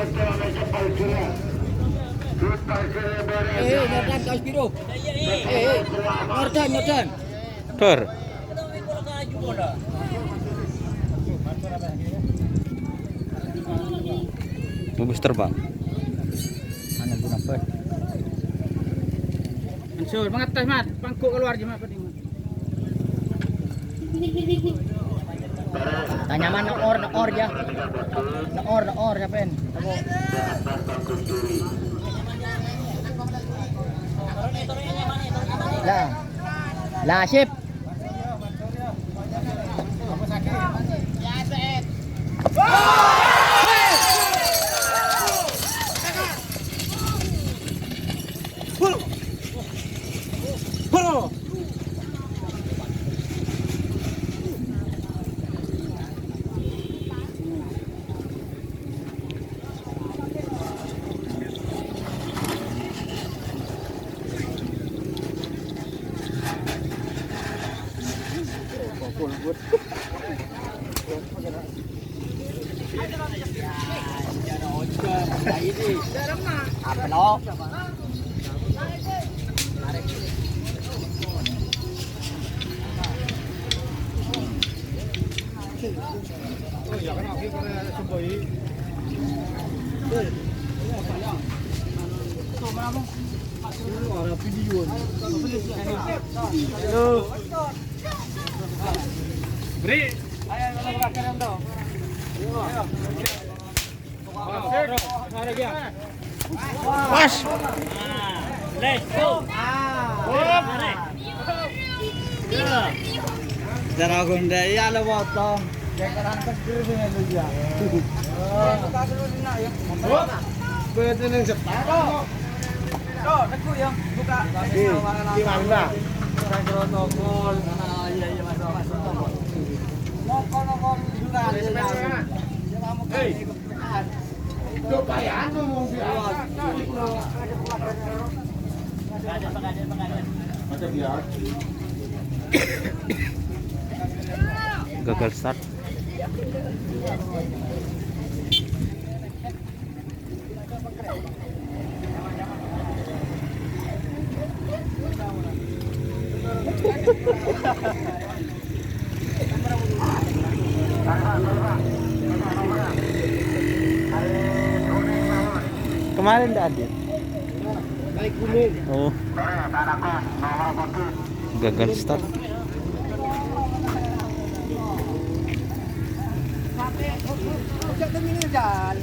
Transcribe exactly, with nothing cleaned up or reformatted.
Eh, eh, nyodan, Kak Spiro. Eh, eh, nyodan, nyodan. Dor. Bubis terbang. Mana Bu Napa? Mansur, mengatas, Mat. Pangku keluar, Mat. Tanya man no'or, no'or, ya. No'or, no'or, siapa, en? Lah. Lah, sip. Beri. Pas. Cara gonda iya lo potong. Kayak orang tegur sih lu ya. Gue itu yang separuh. Tuh, teguh ya, buka. Di, di mana? Protokol. Ah, iya, iya, masuk, masuk. Nokol, nokol, juga. Hei. Gagal start. Kemarin ndak hadir. Naik gunung. Oh. Gagal start. Sampai, oh, oh, oh, jangan.